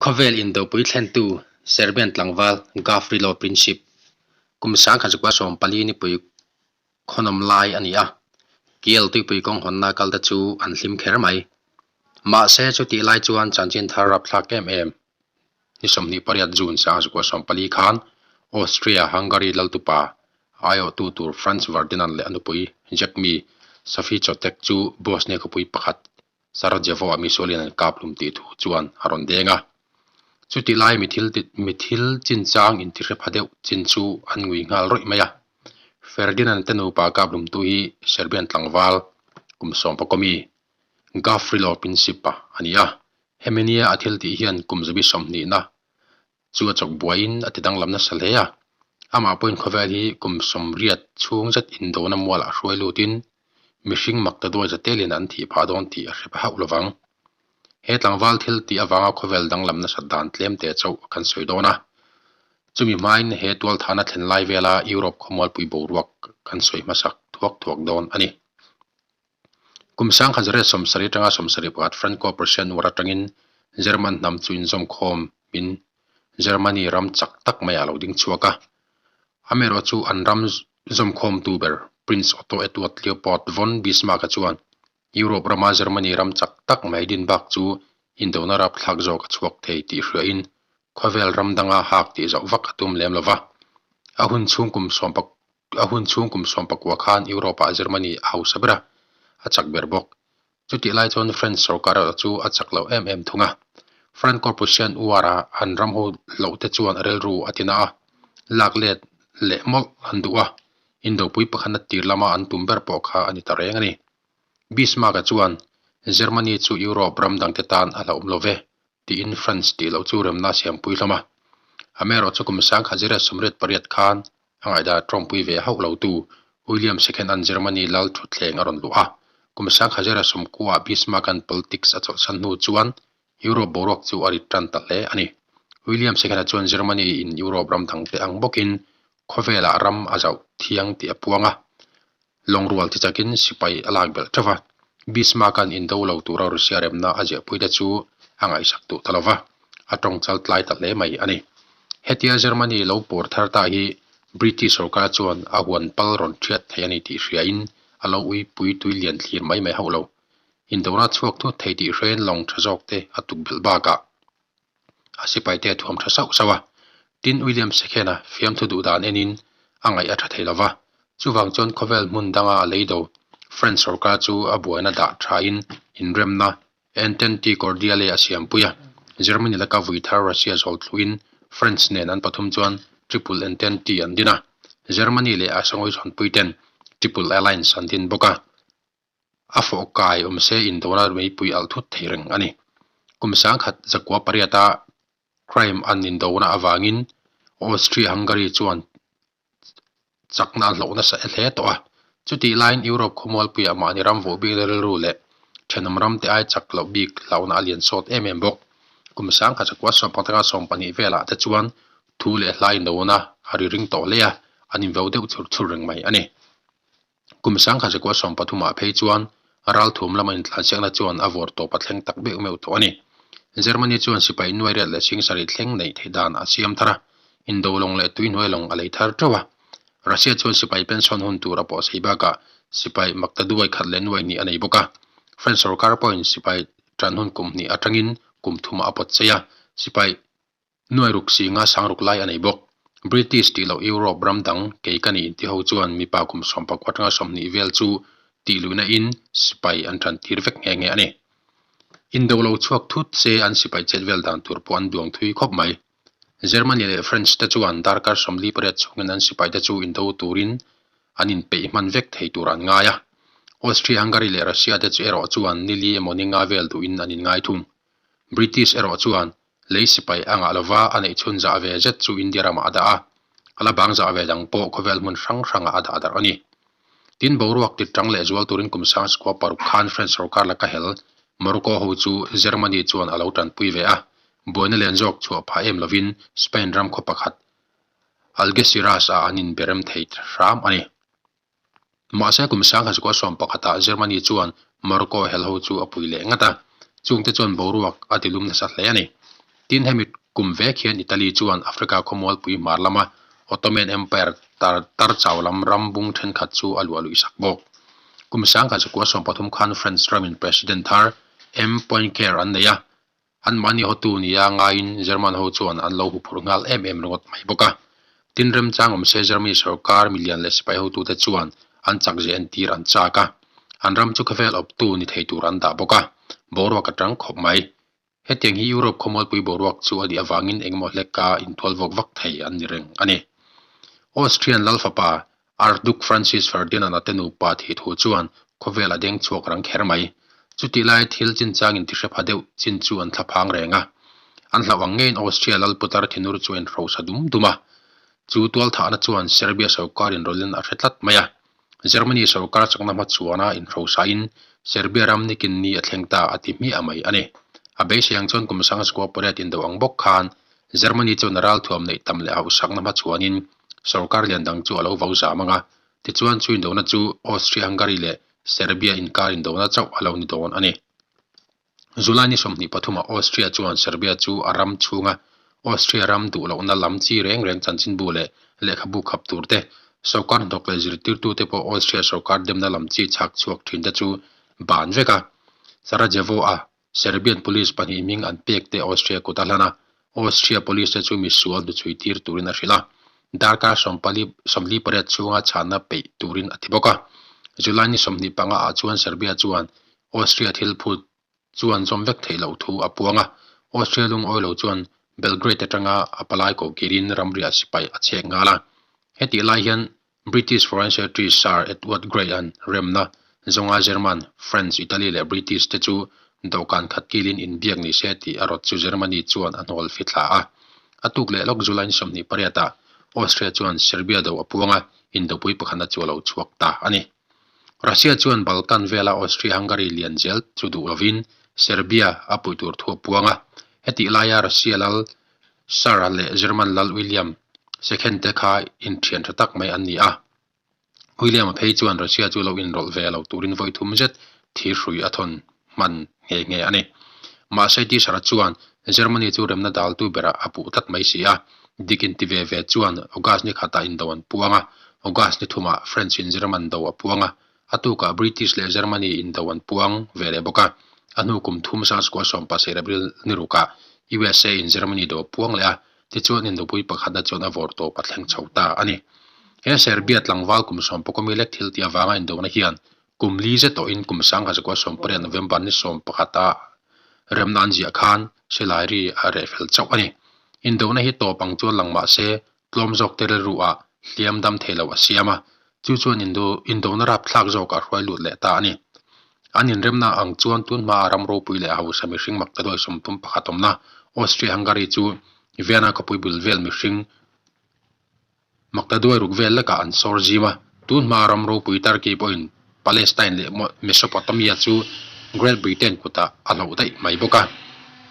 Khawvel indopui thlentu Serbian tlangval Gavrilo Princip kum 1914 nipui khawnawm lai a ni a, Kiel tuipui kawng hawnna kalte chu an hlim kher mai. Mahse chutih lai chuan chanchin thar rapthlak em em ni 28 June 1914 khan Austria Hungary laltupa aiawhtu tur Franz Ferdinand leh a nupui Jagmi Sophie Chotek chu Bosnia khawpui pakhat Sarajevo-ah misualin an kap hlum tih thu chuan a rawn deng a. Chutih lai mi thil chinchang intihre pha deuh chin chu an ngui nghal rawih mai a. Ferdinand te nupa kap hlumtu hi Serbian tlangval kum sawmpakawmi Gavrilo Princip-a a ni a. Hemi nia a thil tih hian kum zabi sawmhnihna chu a chawk buaiin a ti danglam nasa hle a. Amah pawhin khawvel hi kum sawmriat chhung zet indona mualah hruai lutin mihring mak ta duai zatelin an thih phah dawn tih a hre hauh lovang. He tlangval thil tih avanga khawvel danglam nasat dan tlem te chauh kan sawi dawn a. Chumi hmain he tualthana thlen lai vela Europe khawmualpui boruak kan sawi hmasak thuak thuak dawn a ni. Kum 1970 atanga 71 Franco-Prussian War atangin German hnam chu inzawmkhawm in Germany ram chak tak maiah a lo ding chhuak a. Amaherawh chu an ram zawmkhawmtu ber Prince Otto Eduard Leopold von Bismarck-a chuan Europe rama Germany ram chak tak mai din bak chu indona rapthlak zawk a chhuak thei tih hriain khawvel ram danga hak tih zauh vak a tum lem lo va. A hun chhung kum sawmpak A hun chhung kum sawmpakua khan Europe-ah Germany a hausa ber a, a chak ber bawk. Chutih lai chuan French sorkar erawh chu a chak lo em em thung a. Franco-Prussian War-a an ram ho loh te chuan rilru a ti na a, lak let leh mawlh an duh a, Indopui pakhatna tir lama an tum ber pawh kha a ni ta reng a ni. Bismarck-a chuan, Germany chu Europe ram dangte tan a hlauhawm lo ve, tiin France tih loh chu remna a siampui hlawm a. Amaherawh chu kum 1988 khan a ngaihdan tawngpui ve hauh lotu William II-a'n Germany lal thutthleng a rawn luh a. Kum 1990-ah Bismarck-a'n politics a chawlhsan hnu chuan Europe boruak chu a rit tan ta hle a ni. William II-a chuan Germany-in Europe ram dangte ang bawkin khawvelah ram a zauh thiang tih a puang a. Lawngrual ti chakin sipai a lak belh teuh va, Bismarck-a'n indo lo tura Russia remna a ziahpui te chu a ngaihsak duh ta lo va, a tawng chal tlai ta hle mai a ni. Hetia Germany lo pawr thar ta hi British sorkar chuan a huan pal rawn thiat thei a ni tih hriain a lo uipui tui lian thlir mai mai hauh lo. Indona chhuak thut thei tih hrein lawng tha zawk te a tuk belh bakah a sipai te a thuam tha sauh sauh a. Tin, William Sekhena fiamthu duh dan enin a ngaih a tha thei lo va. Chuvang chuan khawvel hmun danga a lei do French sorkar chu a buaina dah thain inremna Entente Cordiale a siampui a. Germany laka vui thar Russia zawl thluin French nen an pathum chuan Triple Entente an din a. Germany leh a sangawichhawnpui ten Triple Alliance an din bawk a. A fawh kai awm se indona meipui alh thut thei reng a ni. Kum 1918-a crime an indona avangin Austria-Hungary chuan chakna a hlauh nasa hle tawh a. Chutih laiin Europe khawmualpuiah mahni ram vuah bikna rilru leh thenawm ramte ai chak loh bik hlauhna a lian sawt em em bawk. Kum 1912 velah te chuan thu leh hla indona a ri ring tawh hle a, an invo deuh chur chur reng mai a ni. Kum 1913 ah phei chuan ralthum lama intlansiakna chuan a vawr tawp a thleng tak meuh meuh tawh a ni. Germany chuan sipai nuairiat leh singsarih thleng neih theih dan a siam thar a, indo lawng leh tuihnuai lawng a lei thar teuh a. Russia chuan sipai pension hun tur a pawh sei bakah sipai makta duai khat leh nuai hnih a nei bawk a. French sorkar pawhin sipai tan hun kum hnih atangin kum thumah a pawt sei a, sipai Nuai ruk singa sang ruk lai a nei bawk. British tih loh Europe ram dang kei ka ni inti ho chuan mipa kum sawmpakua atanga 20 vel chu tih luihna in sipai an tan tir vek nghe nghe a ni. Indo lo chhuak thut se an sipai chet vel dan tur pawh an duang thui khawp mai. Germany leh French te chuan darkar 48 chhungin an sipai te chu indo turin an inpeih hman vek thei tur an ngai a. Austria-Hungary leh Russia te chu erawh chuan nili emaw ni nga vel duhin an inngai thung. British erawh chuan Lei sipai a ngah lova a neih chhun zah ve zet chu India ramah a dah a, a la bang zah ve dang pawh khawvel hmun hrang hrangah a dah darh a ni. Tin, boruak tit tang leh zual turin kum sang sukua paruk khan French sorkar laka hel Morocco ho chu Germany chuan a lo tanpui ve a, buaina len zawk chhuah phah em lovin Spain ram khaw pakhat Algeciras-ah an inberem thei hram a ni. Mahse, kum 1911 ah Germany chuan Morocco hel ho chu a pui leh ngat a, chungte chuan boruak a tilum nasa hle a ni. Tin, hemi kum vek hian Italy chuan Africa khawmualpui hmar lama Ottoman Empire tar tar chau lam ram bung thenkhat chu a luah luih sak bawk. Kum 1913 khan France ramin President thar M. Poincare an nei a, Anmahni hotu nia ngaiin German ho chuan an lo huphurh nghal em em ringawt mai bawk a. Tin remchang awm se Germany sorkar milian leh sipai hotute chuan an chakzia entir an chak a. An ram chu khawvel awptu ni thei tur an dah bawk a. Boruak a tang khawp mai. Hetiang hi Europe khawmualpui boruak chu a nih avangin engemaw hleka intual vawk vak thei an ni reng a ni. Austrian lal fapa Archduke Francis Ferdinand-a te nupa thih thu chuan khawvel a deng chhuak rang kher mai. Chutih lai thil chinchangin tihre pha deuh chin chu an thlaphang reng a. An hlauh ang ngeiin Austria lal putar thinur chu a inhrosa dum dum a. Chu tualthahna chuan Serbia sorkar inrawlhin a hre tlat mai a. Germany sorkar chakna hmachhuana inhrosain Serbia ram nikin ni a thleng ta a ti hmiah mai a ni. A beisei ang chuan kum sangchukua pariat indo ang bawk khan Germany chuan a ralthuam neih tam leh hauhsakna hmachhuanin sorkar lian dang chu a lo vo zam ang a, tichuan chu indona chu Austria-Hungary leh Serbia inkar indona chauh a lo ni dawn a ni. July ni 23 ah Austria chuan Serbia chu a ram chhunga Austria ram duh lohna lam chi reng reng chanchinbu leh lehkhabu khap tur te, sorkar hnathawk leh zirtirtute pawh Austria sorkar demna lam chi chhak chhuak thin te chu ban vek a. Sarajevo-a Serbian police pahnih hming an pek te Austria kut a hlan a, Austria police te chu misual hnuchhui tir turin a hrilh a, darkar sawmpali sawmli pariat chhunga chhanna peih turin a ti bawk a. July ni 25 ah chuan Serbia chuan Austria thil phut chuan zawm vek theih loh thu a puang a, Austria lungawi lo chuan Belgrade atanga a palai koh kirin ramriah sipai a chhek nghal a. Hetih lai hian British Foreign Secretary Sir Edward Grey-a'n remna zawnga German, France, Italy leh British te chu dawhkan khat kilin inbiak ni se tih a rawt chu Germany chuan a hnawl fithla a. A tuk leh lawk July ni 28 ah Austria chuan Serbia do a puang a, indopui pakhatna chu a lo chhuak ta a ni. Russia chuan Balkan vela Austria-Hungary lian zel chu duh lovin Serbia a puih tur thu a puang a. Hetih laia Russia lal Sarah leh German lal William Second te kha inthian tha tak mai an ni a. William-a phei chuan Russia chu lo inrawlh ve lo turin vawi thum zet thirhrui a thawn hman nghe nghe a ni. Mahse Tsar-a chuan Germany chu remna daltu berah a puh tlat mai si a. Dik inti ve ve chuan August ni khatah indo an puang a, August ni thumah French-in German do a puang a, a tukah British leh Germany indo an puang ve leh bawk a. A hnu kum thum sangchukua sawmpasarih April ni rukah USA in Germany do a puang leh a, tichuan indopui pakhatna chuan a vawr tawp a thleng chho ta a ni. He Serbia tlangval kum sawmpakawmi lek thil tih avanga indona hian kum li zet tawhin kum 1918 November ni sawmpakhata remna an ziah khan silairi a reh fel chauh a ni. Indona hi tawp ang chuan lang mah se tlawm zawk te rilru ah hliam dam thei lo a siam a, chu chuan indo indona rapthlak zawk a hruai lut leh ta a ni. An inremna ang chuan tun hma a ram ropui leh a hausa mihring mak ta dawi 31 awmna Austria-Hungary chu Vienna khawpui bul vel mihring mak ta duai ruk vel lekah an sawr zim a, tun hma a ram ropui Turkey pawhin Palestine leh Mesopotamia chu Great Britain kutah a hloh daih mai bawk a.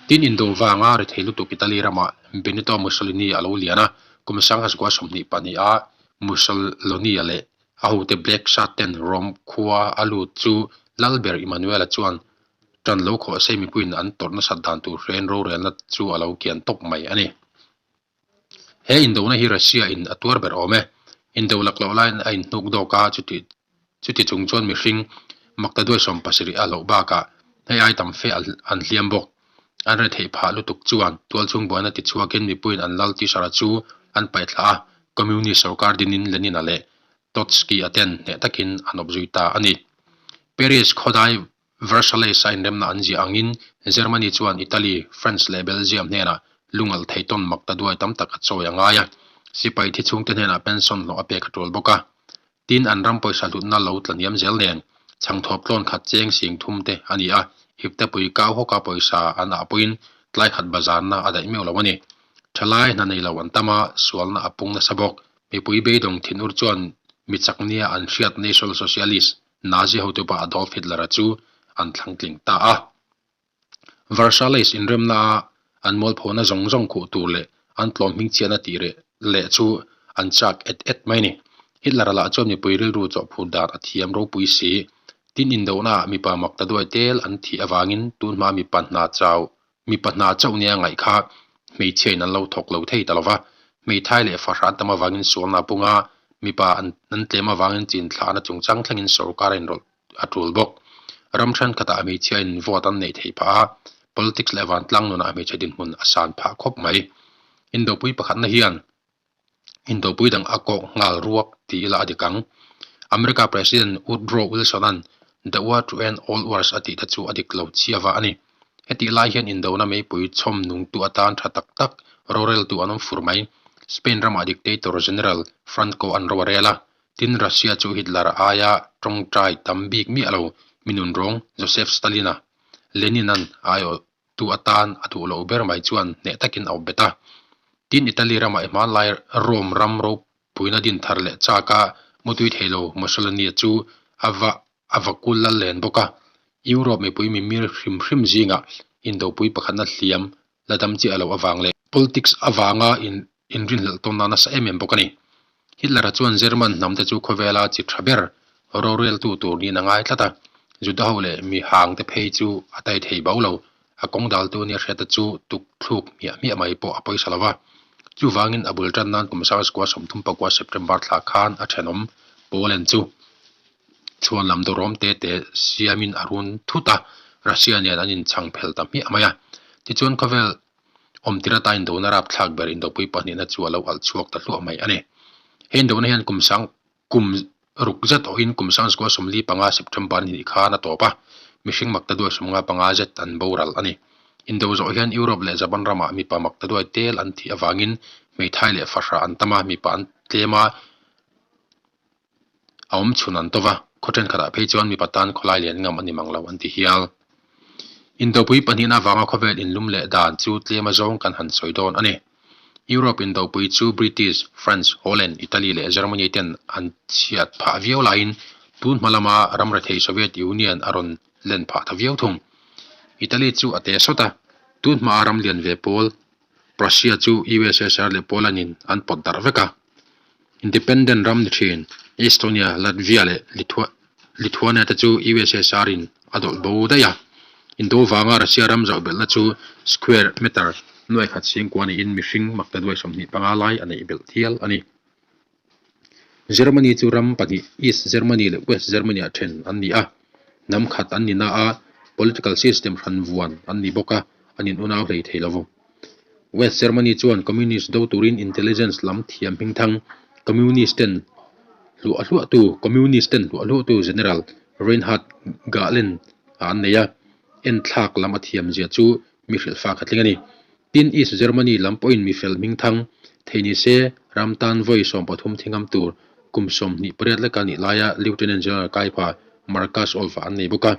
Tin indo vanga ri thei lutuk Italy ramah Benito Mussolini a lo lian a, kum 1922 a Mussolini-a leh a hote Black Shirt ten Rome khua a lut chu Lalber Emanuela chuan tan lo khawh se mipuiin an tawrh nasat dan tur hrein rorelna chu a lo kian tawp mai a ni. He indona hi Russia in a tuar ber awm e. Indo lak loh laiin a inhnuk dawk a, chuti chuti chung chuan mihring makta duai 70 a hlauh bakah hei ai tam fe an hliam bawk. An retheih phah lutuk chuan tualchhung buaina tichhuakin mipuiin an lal Tsar-a chu an paihthlah a, Communist sorkar dinin Lenin-a leh Trotsky-a ten hneh takin an awp zui ta a ni. Paris khawdai Versailles-a inremna an ziah angin Germany chuan Italy, France leh Belgium hnenah lungalh thei tawn mak ta duai tam tak a chawi a ngai a, sipai thi chhungte hnenah pension hlawh a pek a tul bawk a. Tin, an ram pawisa hlutna lo tla hniam zel nen chhangthawp tlawn khat cheng sing thum te a ni a, iptepui kau hawka pawisa an ah pawhin tlai khat bazarna a daih meuh lo a ni. Thalai hna nei lo an tam a, sualna a pung nasa bawk. Mipui beidawng thinur chuan mi chak nia an hriat National Socialist Nazi hotupa Adolf Hitler-a chu an thlang tling ta a. Versailles inremna a an mualphona zawng zawng khuh tur leh an tlawm hmingchhiatna tih reh leh chu an chak et et mai a ni. Hitler-a lah chuan mipui rilru chawhphur dan a thiam ropui si. Tin indohna ah mipa mak ta duai tel an thih avangin tunhma mipa hna chau mipa hna chauh nia ngaih kha. Hmeichhiain an lo thawk lo thei ta lo va, hmeithai leh fahrah an tam avangin sualna a pung a, mipa an an tlem avangin chin thlahna chungchang thlengin sorkar a inrawlh a tul bawk. Ram thenkhatah hmeichhiain vote an neih theih phah a, politics leh vantlang nunah hmeichhe dinhmun a san phah khawp mai. Indopui pakhatna hian Indopui dang a kawk nghal ruak ti ila a dik ang. America President Woodrow Wilson-a'n The War to End All Wars a tih te chu a dik lo chiava a ni. Hetih lai hian indona meipui chhawm nungtu atan tha tak tak roreltu an awm fur mai. Spain ramah dictator General Franco an ro a rel a, tin Russia chu Hitler aia tawngtai tam bik miah lo mi nunrawng Joseph Stalin-a Lenin-a'n aiawh tu atan a duh loh ber mai chuan hneh takin a awp bet a. Tin, Italy ramah i hmanlai Rome ram ropuina din thar leh chak a mutui thei lo Mussolini chu a va a va kul lal len bawk a. Europe mipui mimir hrim hrim zingah indopui pakhatna hliam la dam chiah loh avang leh politics avanga in inrinhlelh tawnna nasa em em bawk a ni. Hitler-a chuan German hnamte chu khawvela chi tha ber roreltu tur niin a ngai tlat a, Juda ho leh mi hangte phei chu a tai thei bo lo, a kawng daltu nia hriata chu tuk thluk hmiah hmiah mai pawh a pawisa lo va. Chuvangin a bul tan nan kum sangchukua 34 September thla khan a thenawm Poland chu chhuan lam dawrawm te te siamin a run thut a, Russia nen an inchhang phel ta hmiah mai a. Tichuan khawvel Awmtir ata indona rapthlak ber indopui pahnihna chu a lo alh chhuak ta hluah mai a ni. He indona hian kum sang kum ruk zet awhin kum sang zukua 45 September ni hnih khan a tawp a, mihring makta duai 55 zet an boral a ni. Indo zawh hian Europe leh Japan ramah mipa makta duai tel an thih avangin hmeithai leh fahrah an tam a, mipa an tlem a, A awm chhun an tawva, khaw thenkhatah phei chuan mipa tan khawlai lian ngam a ni mang lo an ti hial. Indopui pahnihna avanga khawvel inlum leh dan chu tlem azawng kan han sawi dawn a ni. Europe indopui chu British, France, Holland, Italy leh Germany ten an chhiat phah viau laiin tun hma lama ram rethei Soviet Union a rawn len phah ta viau thung. Italy chu a te sawt a, tun hmaa ram lian ve pawl Prussia chu USSR leh Poland in an pawt darh vek a. Independent ram ni thin Estonia, Latvia leh Lithuania te chu USSR in a dawlh bo daih a. Indo vanga Russia ram zauh belhna chu square meter nuai khat singkua niin mihring maktaduai 25 lai a neih belh thial a ni. Germany chu ram pahnih East Germany leh West Germany ah then an ni a, hnam khat an ni na a, political system hran vuan an ni bawk a, an in unau hlei thei lo. West Germany chuan Communist do turin intelligence lam thiam hmingthang Communist ten hluah hluahtu Communist ten hluah hluahtu General Reinhard Gehlen a an nei a, enthlak lam a thiam zia chu mi hrilhfak a tling a ni. Tin, East Germany lam pawhin mi fel hmingthang thei ni se, ram tan vawi 13 thingam tur kum 28 leka nih laia Lieutenant General Kaipa Marcus Olfa an nei bawk a.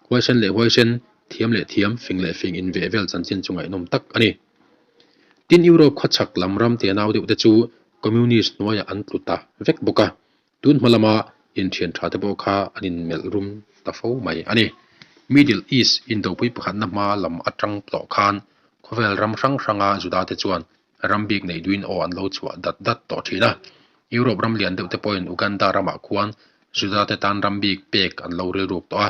Huaisen leh huaisen, thiam leh thiam, fing leh fing inveh vel chanchin chu ngaihnawm tak a ni. Tin, Europe khawchhak lam ram tenau deuh te chu Communist hnuaiah an tlu ta vek bawk a. Tun hma lama inthian tha te pawh kha an inmelh rum ta fo mai a ni. Middle East indopui pakhatna hma lam atang tawh khan khawvel ram hrang hranga Juda te chuan ram bik neih duhin aw an lo chhuah dat dat tawh thin a. Europe ram lian deuh te pawhin Uganda ramah khuan Juda te tan ram bik pek an lo rilruk tawh a.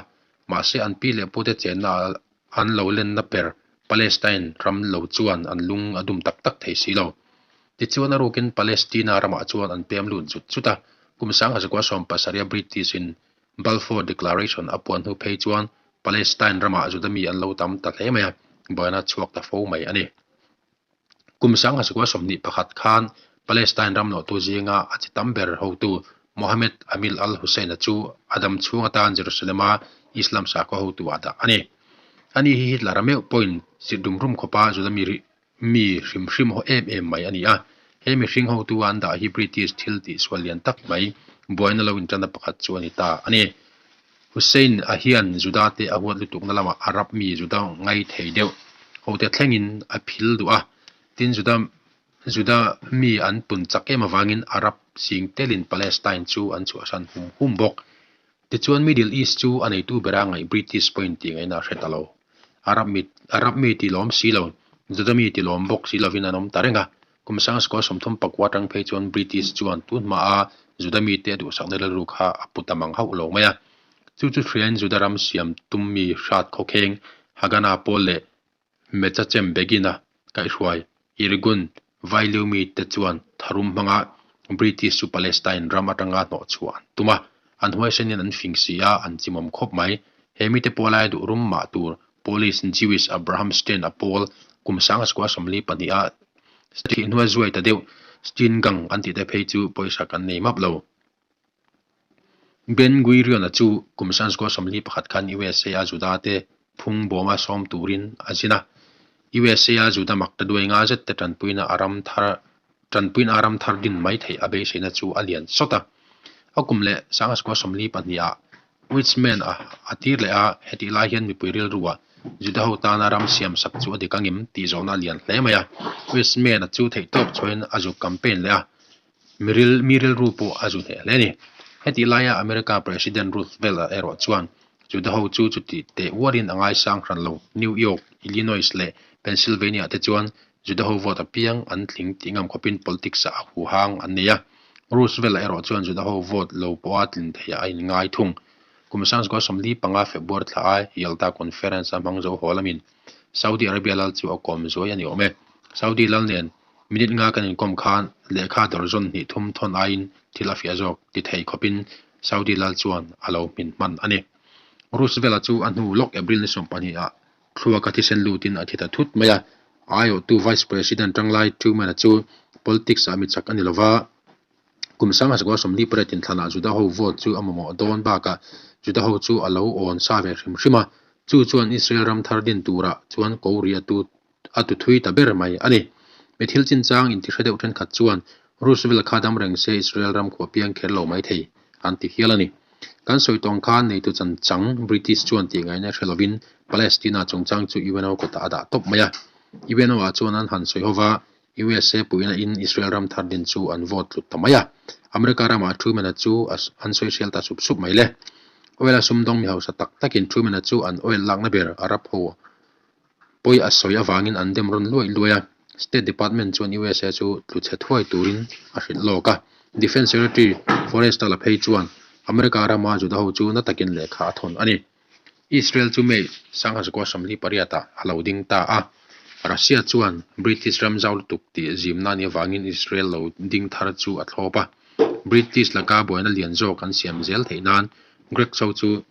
Mahse an pi leh pute chenna an lo lenna ber Palestine ram lo chuan an lung a dum tak tak thei si lo. Tichuan a rukin Palestina ramah chuan an pem lut zut zut a, kum 1970 British-in Balfour Declaration a puan hnu phei chuan Palestine ramah Juda mi an lo tam ta hle mai a, buaina chhuak ta fo mai a ni. Kum 1921 khan Palestine ram nawhtu zinga a chi tam ber hotu Mohammed Amil al-Hussein-a chu a dam chhung atan Jerusalem-a Islam sakhaw hotu ah dah a ni. Ani hi Hitler-a meuh pawhin zir dum rum khawpa Juda mi mi hrim hrim haw em em mai a ni a. He mihring hotu an dah hi British thil tihsual lian tak mai buaina lo intanna pakhat chu a ni ta a ni. Hussein-a hian Juda te a huat lutukna lamah Arab mi Juda ngai thei deuh hote thlengin a phil duh a. Tin, Juda Juda mi an pun chak em avangin Arab sing telin Palestine chu an chhuahsan hum hum bawk. Tichuan Middle East chu a neitu bera ngaih British pawhin tih ngaihna a hre ta lo. Arab mi Arab mi ti lawm si lo, Juda mi ti lawm bawk si lovin an awm ta reng a. Kum sang 34 atang phei chuan British chuan tun hmaa Juda mite a duhsakna rilru kha a pu ta mang hauh lo mai a. Chu chu hriain Juda ram siam tum mi hrat khawkheng Haganah pawl leh Mechachem Begin-a kaihhruai. Irgun Vailiumi te chuan tharum hmanga British chu Palestine ram atanga hnawh chhuah an tum a, an huaisenin an fing si a, an chimawm khawp mai. He mite pawh lai duh rum mah tur Polish Jewish Abraham Stein a pawl kum 19 42 a thih hnuai zuai ta deuh Stein Gang an tih te phei chu pawisa kan nei map lo. Ben Gurion-a chu kum 1941 khan USA a Juda te phung bawma sawm turin a zin a. USA a Juda mak ta duai nga zet te tanpuina a ram thar tanpuina a ram thar din mai theih a beiseina chu a lian sawt a. A kum leh 1942 ah Weizmann a a tir leh a, hetih lai hian mipui rilruah Juda ho tana ram siam sak chu a dik angim tih zawhna a lian hle mai a. Weizmann-a chu theihtawp chhuahin a zuk campaign leh a, Miril mi rilru pawh a zu hneh hle a ni. Hetih laia America President Roosevelt-a erawh chuan Juda ho chu chuti teh uarin a ngaisang hran lo. New York, Illinois leh Pennsylvania te chuan Juda ho vote apiang an tling tih ngam khawpin politics-ah a huhang an nei a. Roosevelt-a erawh chuan Juda ho vote lo pawha tlin theiah a inngai thung. Kum 1945 February thla a Yalta Conference-a hmang zo haw lamin Saudi Arabia lal chu a kawm zuai a ni awm e. Saudi lal nen Minute nga kan inkawm khan lehkha dawr zawn hnih thum thawn aiin thil a fiah zawk ti thei khawpin Saudi lal chuan a lo hmin hman a ni. Roosevelt-a chu a hnu lawk April ni 12 ah thluaka thisen lutin a thi ta thut mai a. A aiawhtu Vice President tanglai Truman-a chu politics-ah mi chak a ni lova, kum 1948 inthlanah Juda ho vote chu a mamawh dawn bakah Juda ho chu a lo awn sa ve hrim hrim a. Chu chuan Israel ram thar din turah chuan ko ri a tu a tu thui ta ber mai a ni. Mi thil chinchang intihre deuh thenkhat chuan Roosevelt kha dam reng se Israel ram khuah piang kher lo mai thei an ti hial a ni. Kan sawi tawng khan neitu chanchang British chuan tih ngaihna hre lovin Palestina chungchang chu UNO kawtah a dah tawp mai a. UNO ah chuan an han sawi hova USA puihna in Israel ram thar din chu an vote tlut ta mai a. America ramah Truman-a chu an sawi hrial ta sup sup mai le. Oil a sumdawng mi hausa tak takin Truman-a chu an oil lakna ber Arab ho Pawi a sawi avangin an dem rawn luai luai a, State Department chuan USA chu tlu chhe thuai turin a hrilh lawk a. Defence Secretary Forrestal a phei chuan America rama Juda ho chu na takin lehkha a thawn a ni. Israel chu May 1948 ah a lo ding ta a, Russia chuan British ram zau lutuk tih zimna a nih avangin Israel lo ding thar chu a thlawp a. British laka buaina lian zawk an siam zel theih nan Greek ho chu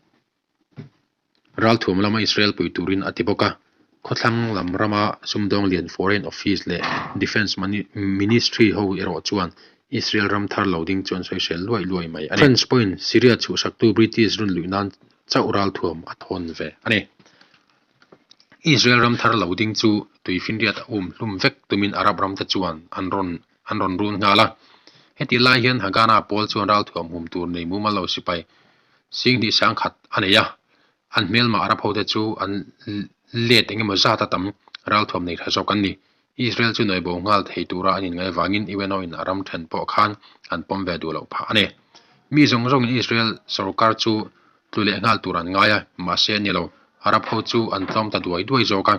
Ralthuam lama Israel pui turin a ti bawk a, khawthlang lam rama sumdawng lian Foreign Office leh Defence Ministry ho erawh chuan Israel ram thar lo ding chu an sawisel luai luai mai a ni. French pawhin Syria chhuhsaktu British run luih nan chauh ralthuam a thawn ve a ni. Israel ram thar lo ding chu tuifinriat a um hlum vek tumin Arab ramte chuan an rawn an rawn run nghal a. Hetih lai hian Haganah pawl chuan ralthuam hum tur nei mumal lo sipai Singhnih sangkhat a nei a, an hmelmah Arab hote chu an let eng emaw zat a tam ralthuam nei tha zawk an ni. Israel chu nawi bo nghal thei tura an inngai vangin UNO in a ram then pawh khan an pawm ve duh loh phah a ni. Mi zawng zawngin Israel sorkar chu tlu leh nghal tur an ngai a, mahse a ni lo. Arab ho chu an tlawm ta duai duai zawk a.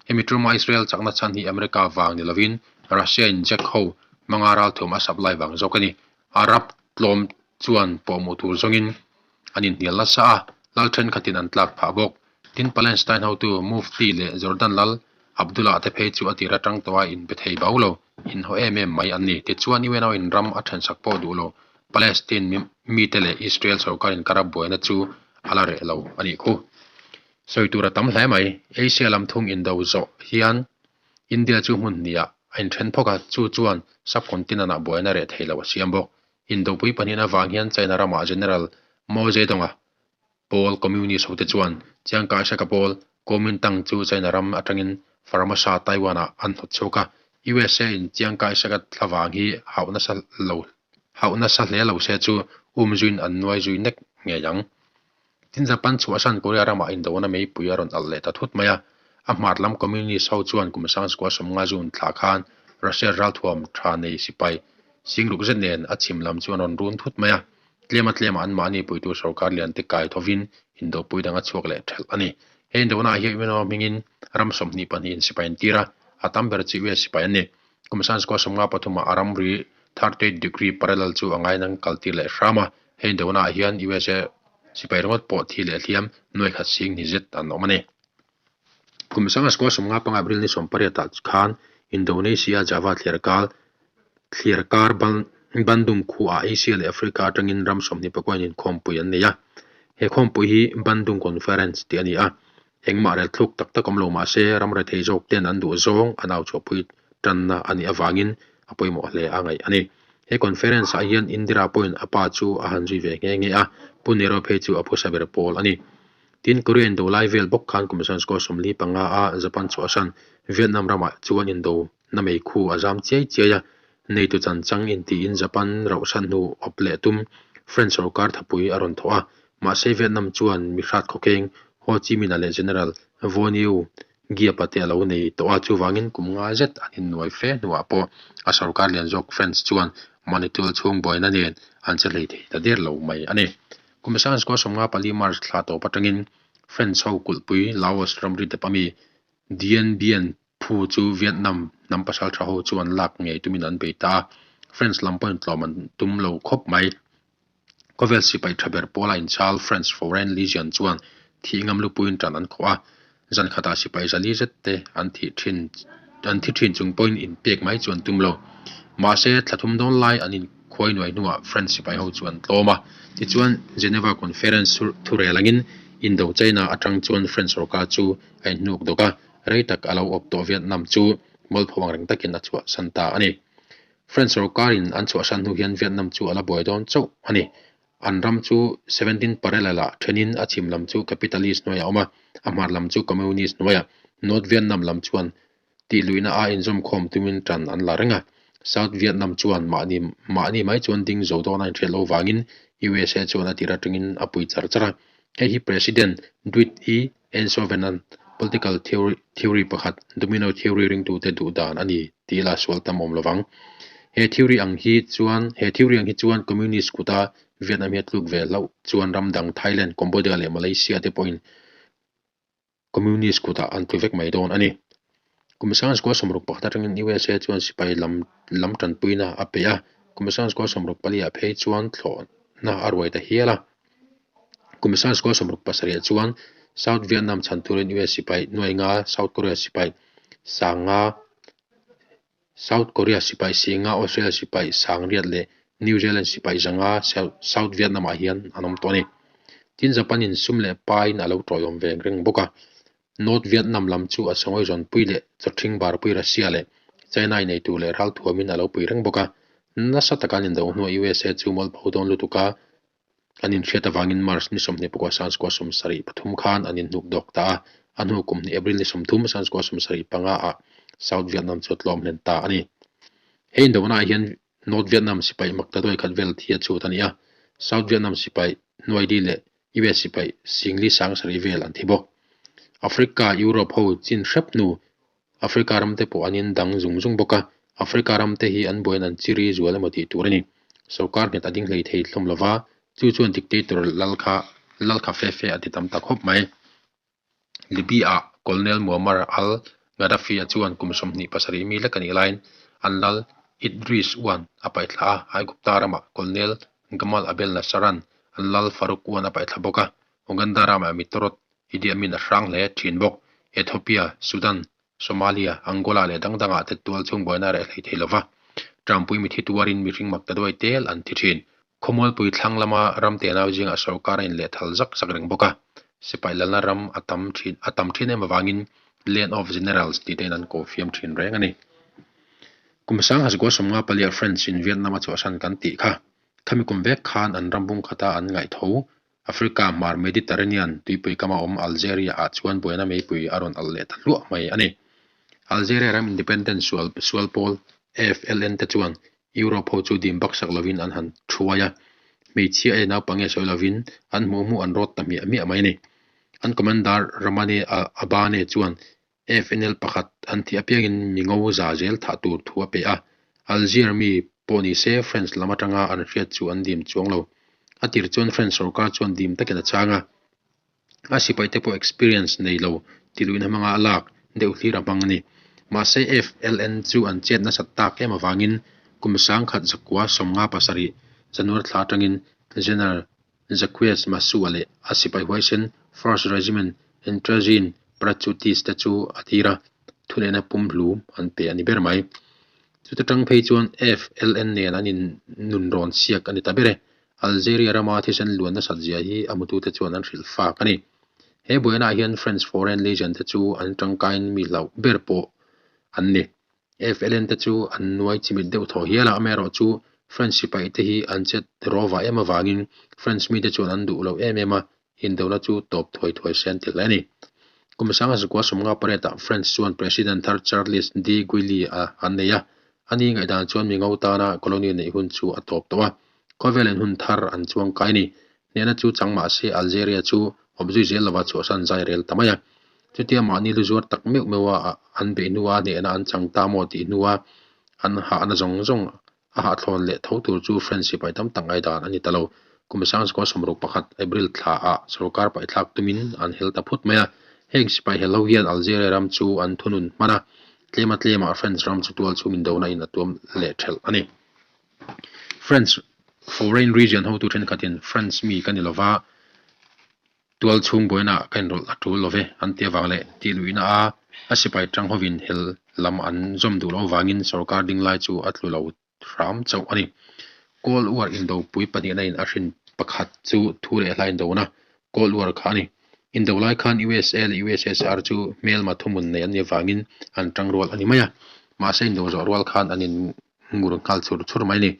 Hemi tuma Israel chakna chhan hi America vang ni lovin Russia in Jack ho hmanga ralthuam a supply vang zawk a ni. Arab tlawm chuan pawhmawh tur zawngin an inhnial nasa a, lal thenkhatin an tlak phah bawk. Tin, Palestine hotu Mufti leh Jordan lal Abdullah te phei chu a tir atang tawha inbe thei bau lo, inhaw em em mai an ni. Tichuan, UNO in ram a thensak pawh duh lo, Palestine mite leh Israel sorkar inkara buaina chu a la reh lo a nih khu. Sawi tur a tam hle mai. Asia lam thung indo zawh hian India chu hmun hniah a inthen phawk a, chu chuan subcontinent-ah buaina reh thei lo a siam bawk. Indopui pahnihin avang hian China ramah General Mao Zedong-a pawl Communist hote chuan Chiang Kai-shek-a pawl Kuomintang chu China ram atangin Formosa, Taiwan-ah an hnawt chhuak a. USA-in Chiang Kai-shek-a thlavang hi hauh nasa lo hauh nasa hle lo se chu um zuiin an nuai zui nek ngei ang. Tin Japan chhuahsan Korea ramah indona meipui a rawn alh leh ta thut mai a. A hmar lam Communist ho chuan kum 1950 June thla khan Russia ralthuam tha nei sipai singruk zet nen a chhim lam chu an rawn run thut mai a. Tlema tlema anmahni puitu sorkar lian te kai thovin indopui dang a chhuak leh thelh a ni. He indona ah hian UNO hmingin ram 22 in sipai an tir a, a tam ber chu US sipai an ni. Kum 1953 ah a ramri 38 degree parallel chu a ngainang kaltir leh hram a. Hei indona ah hian USA sipai ringawt pawh thi leh hliam nuai khat sing ni zet an awm a ni. Kum 1955 April ni 18 ah khan Indonesia Java thliarkal thliarkar Bandung khuaah Asia leh Africa atangin ram 25 in inkhawmpui an nei a. He khawmpui hi Bandung Conference tih a ni a. Engmah rel thluk tak tak awm lo mah se ram rethei zawk ten an duh zawng an au chhuahpui tanna a nih avangin a pawimawh hle a ngaih a ni. He conference ah hian Indira pawhin a pa chu a han zui ve nghe nghe a, Pu Nehru phei chu a phusa ber pawl a ni. Tin, Korea indo lai vel bawk khan kum 1945 a Japan chhuahsan Vietnam ramah chuan indo na mei khu a zam chiai chiai a, neitu chanchang intiin Japan rauhsan hnu awp leh tum French sorkar thapui a rawn thawh a, mahse Vietnam chuan mi hrat khawkheng Ho Chi Minh-a leh General Vo Neu Giap-a te a lo nei tawh a, chuvangin kum nga zet an innuai fe hnuah pawh a sorkar lian zawk French chuan mahni tual chhung buaina nen an che hlei thei ta der lo mai a ni. Kum 1954 March thla tawp atangin French ho kulhpui Laos ramri dep ami Dien Bien Phu chu Vietnam hnam pasal tha ho chuan lak ngei tumin an bei ta a, French lam pawhin tlawm an tum lo khawp mai. Khawvel sipai tha ber pawla inchhal French Foreign Legion chuan thih ngam lupuiin tan an khawh a, zan khatah sipai zali zet te an thih thin an thi thin chung pawhin inpek mai chu an tum lo. Mahse, thla thum dawn lai an inkhuai nuai hnuah French sipai ho chu an tlawm a, tichuan Geneva Conference thurel angin Indo-China atang chuan French sorkar chu a inhnuk dawk a, Rei tak a lo awp tawh Vietnam chu mualpho ang reng takin a chhuahsan ta a ni. French sorkarin an chhuahsan hnu hian Vietnam chu a la buai dawn chauh a ni. An ram chu 17 parallel ah thenin a chhim lam chu capitalist hnuaiah a awm a, a hmar lam chu communist hnuaiah. North Vietnam lam chuan tihluihna a inzawmkhawm tumin tan an la reng a. South Vietnam chuan mahni mahni mai chuan ding zo dawn a inhriat loh vangin USA chuan a tir atangin a pui char char a. Hei hi President Dwight E. Eisenhower-a'n political theory pakhat, domino theory ringtute duh dan a ni tih la sual tam awm lovang. He theory ang hi chuan he theory ang hi chuan communist kuta Vietnam hi a tluk ve hlauh chuan ram dang Thailand, Cambodia leh Malaysia te pawhin communist kutah an tlu vek mai dawn a ni. Kum 1961 atangin USA chuan sipai lam lam tanpuina a pe a, kum 1964 ah phei chuan thlawhna a ruai ta hial a. Kum 1967 chuan South Vietnam chhan turin US sipai nuai nga, South Korea sipai sang nga, South Korea sipai si nga, Australia sipai sang riat leh New Zealand sipai zanga South Vietnam ah hian an awm tawh a ni. Tin Japan in sum leh pain a lo tawiawm ve reng bawk a. North Vietnam lam chu a sangawi zawnpui leh chawthing barpui Russia leh China ineitu leh ralthuamin a lo pui reng bawk a. Nasa taka an indo hnuah USA chu mualpho dawn lutuk a, An inhriat avangin March ni 24 1973 khan an inhnuk dawk ta a, a hnu kum hnih April ni 30 1975 ah South Vietnam chu a tlawm hlen ta a ni. He indona ah hian North Vietnam sipai maktaduai khat vel thi a chhut a ni a, South Vietnam sipai nuaidi leh US sipai singli sang sarih vel an thi bawk. Africa, Europe ho chin hrep hnu Africa ram te pawh an in dang zung zung bawk a, Africa ram te hi an buaiin an chiri zual emaw tih tur a ni. Sorkar nghet a ding hlei thei hlawm lo va, chu chuan dictator lal kha lal kha fe fe a ti tam ta khawp mai. Libya-ah Colonel Muammar al-Gaddafi-a chuan kum 27 mi lek a nih laiin an lal Idris Uan a paihthla a, Aigupta ramah Colonel Gamal Abdel Nasser-a'n an lal Farouk Uan a paihthla bawk a, Uganda ramah Mitorot Idi Amin a hrang hle thin bawk. Ethiopia, Sudan, Somalia, Angola leh dang dangah te tual chhung buaina a reh hlei thei lova. Ṭampui mithi tuarin mihring mak ta duai tel an thi thin. Khawmualpui thlang lama ram tenau zingah sorkar a inlehthal zak zak reng bawk a. Sipai lalna ram a tam thin a tam thin em avangin Land of Generals tih tein an ko fiam thin reng a ni. Kum 1954 French in Vietnam a chhuahsan kan tih kha. Khami kum vek khan an ram bung khata an ngaih tho Africa hmar Mediterranean tuipui kama awm Algeria ah chuan buaina meipui a rawn alh leh ta hluah mai a ni. Algeria ram independent sual sual pawl FLN te chuan Europe ho chu dim baksak lovin an han thuai a, hmeichhia e naupang nge sawi lovin an hmuh hmuh an rawt ta hmiah hmiah mai a ni. An commander Ramane Abane chuan FNL pakhat an thih apiangin mi ngo za zel thah tur thu a pe a, Algier mi pawh ni se French lam atanga an hriat chu an dim chuang lo. A tir chuan French sorkar chuan dim takin a chang a, a sipaite pawh experience nei lo tiluihna hmanga a lak deuh hlir a hmang a ni. Mahse FLN chu an chet nasat tak em avangin kum 1957 January thla atangin General Jacques Masua leh a sipai huaisen First Regiment Intrazine Parachutist te chu a tir a. Thuneihna pumhlum an pe a ni ber mai. Chuta tang phei chuan FLN nen an in nunrawn siak a ni ta ber e. Algeria rama thisen luan nasat zia hi a hmutute chuan an hrilh fak a ni. He buainaah hian French Foreign Legion te chu an tangkaiin mi hlauh ber pawh an ni. FLN te chu an nuai chimit deuh thaw hial a, amaherawhchu French sipai te hi an chet rawva em avangin French mite chuan an duh lo em em a, indona chu tawp thuai thuai se an ti hle a ni. Kum sanga zakua sawmnga pariatah French chuan President thar Charles de Gaulle a an nei a, ani ngaihdan chuan mi ngo tana colony neih hun chu a tawp tawh a, khawvelin hun thar an chuang kai a ni. Hnehna chu chang mah se Algeria chu awp zui zel lova chhuahsan zai rel ta mai a. Chutia mahni lu zuar tak meuh meuh a an beih hnua hnehna an chang ta maw tih hnua an hahna zawng zawng a hahthlawn leh tho tur chu French sipai tam tak ngaihdan a ni ta lo. Kum sangzikaw 61 April thla ah sorkar paihthlak tumin an hel ta phut mai a. Heng sipai hel ho hian Algeria ram chu an thunun hman a, tlema tlemah French ram chu tual chhung indona in a tuam leh thelh a ni. French Foreign Region hotu thenkhatin French mi ka ni lova, Tual chhung buaina ka inrawlh a tul lo ve an ti avang leh tih luihna a a sipai tang hovin hel lam an zawm duh loh avangin sorkar ding lai chu a tlu lo hram chauh a ni. Cold War indopui pahnihna in a hrin pakhat chu thu leh hla indona Cold War kha a ni. Indo lai khan USA leh USSR chu hmelma thuhmun nei an nih avangin an tang rual a ni mai a, mahse indo zawh rual khan an in ngur nghal chur chur mai a ni.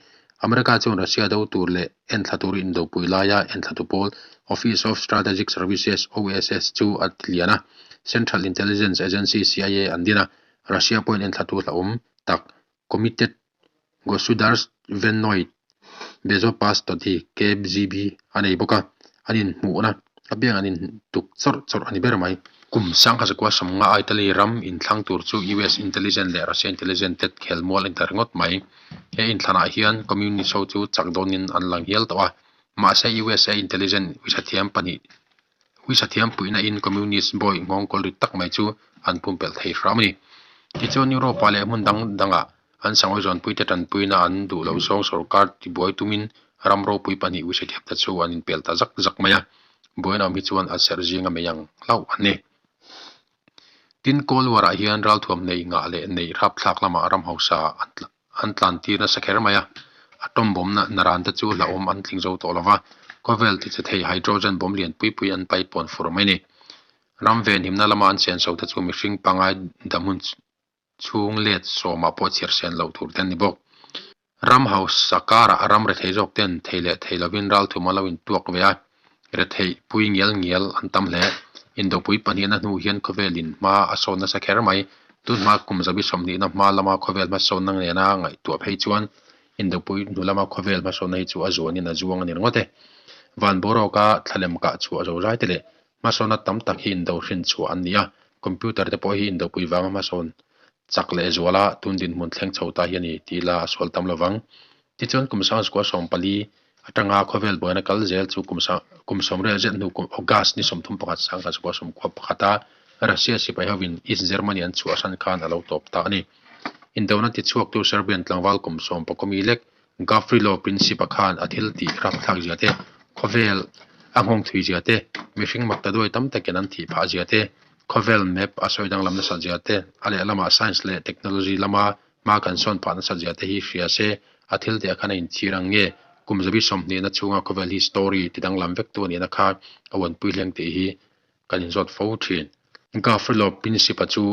America chuan Russia do tur leh enthla tur indopui laia enthlatu pawl Office of Strategic Services, OSS, chu a tilian a, Central Intelligence Agency, CIA, an din a, Russia pawhin enthlatu hlauhawm tak Komitet Gosudarstvennoy Bezopasnosti, KGB, a nei bawk a, an inhmuhna apiang an intuk chawrh chawrh a ni ber mai. Kum sangha zakua sawmnga Italy ram inthlang tur chu US intelligence leh Russia intelligence te khelmual a ni ta ringawt mai. He inthlanah hian Communist ho chu chak dawnin an lang hial tawh a, mahse USA intelligence uisathiam pahnih uisathiam puihna in Communist bawi nghawngkawl rit tak mai chu an pumpelh thei hram a ni. Tichuan Europe ah leh hmun dang dangah An sangawi zawnpuite tanpuina an duh loh zawng sorkar tibuai tumin ram ropui pahnih uisathiamte chu an inpel ta zak zak mai a, buaina awm hi chuan a serh zinga mei ang hlauh an ni. Tin, Cold War-ah hian ralthuam nei ngah leh neih rapthlak lamah ram hausa an tlan tir nasa kher mai a, atom bomb naran te chu hlauhawm an tling zo tawh lo va, khawvel tichhe thei hydrogen bomb lian pui pui an pai pawn fur mai a ni. Ram venhimna lama an senso te chu mihring pangai dahmun chhung let sawmah pawh chhiar sen loh tur te an ni bawk. Ram hausa karah ram rethei zawk ten thei leh thei lovin ralthum a lo intuak ve a, retheih pui ngial ngial an tam hle. Indopui pahnihna hnu hian khawvelin hma a sawn nasa kher mai. Tunhma kum zabi sawmhnihna hma lama khawvel hmasawnna nena ngaihtuah phei chuan Indopui hnu lama khawvel hmasawnna hi chu a zuanin a zuang a ni ringawt e. Van boruaka thlalem kah chhuah zozai te leh Hmasawnna tam tak hi indo hrin chhuah an ni a, computer te pawh hi indopui vanga hmasawn chak leh zuala tun dinhmun thleng chho ta hi a ni tih ila a sual tam lovang. Tichuan kum sangchukua 14 atanga khawvel buaina kal zel chu kum kum sawmriat zet hnu kum August ni 31 sangchukua 91 Russia sipai hovin East Germany an chhuahsan khan a lo tawp ta a ni. Indona tichhuaktu Serbian tlangval kum sawmpakawmi lek Gavrilo Princip-a khan a thil tih rapthlak zia te, khawvel a nghawng thui zia te, mihring makta duai tam takin an thih phah zia te, khawvel map a sawi danglam nasat zia te, a lehlamah science leh technology lama hma kan sawn phah nasat zia te hi hria se, a thil tih ah khan a inchhir ang nge? Kum zabi 20 na chhunga khawvel hi story ti danglam vek tu a nihna kha a uanpui hleng tih hi kan inzawt fo thin. Gavrilo Princip-a chu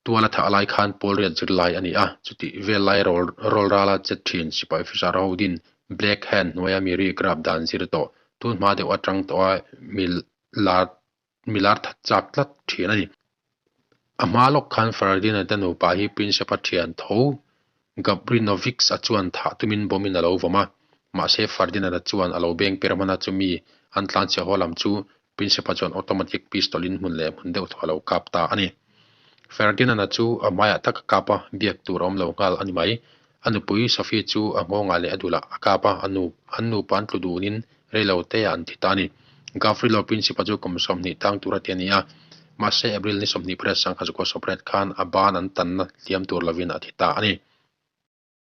Tuala thah lai khan pawl riat zir lai a ni a, chutih vel lai rawl rawl rala chet thin sipai officer ho din Black Hand hnuaia mi rik rap dan zir tawh tun hma deuh atang tawha mi lar mi lar that chak tlat thin a ni. A hma lawk khan Ferdinand te nupa hi Prinsep-a thian tho Gabrinovic-a chuan thah tumin bomb-in a lo vawm a, mahse Ferdinand-a chuan a lo beng per hman a, chumi an tlanchhiah haw lam chu Prinsep-a chuan automatic pistol-in hmun leh hmun deuh thaw a lo kap ta a ni. Ferdinand-a chu a hmaiah tak a kap a, biak tur a awm lo nghal a ni mai. A nupui Sophie chu a nghawngah leh a dulah a kap a, a nu an nupa an tlu dunin reilo teah an thi ta a ni. Gavrilo Princip-a chu kum 20 tang tur a ti a ni a, mahse April ni 28 sangkhat zakua sawpret khan a ban an tanna hliam tur lovin a thi ta a ni.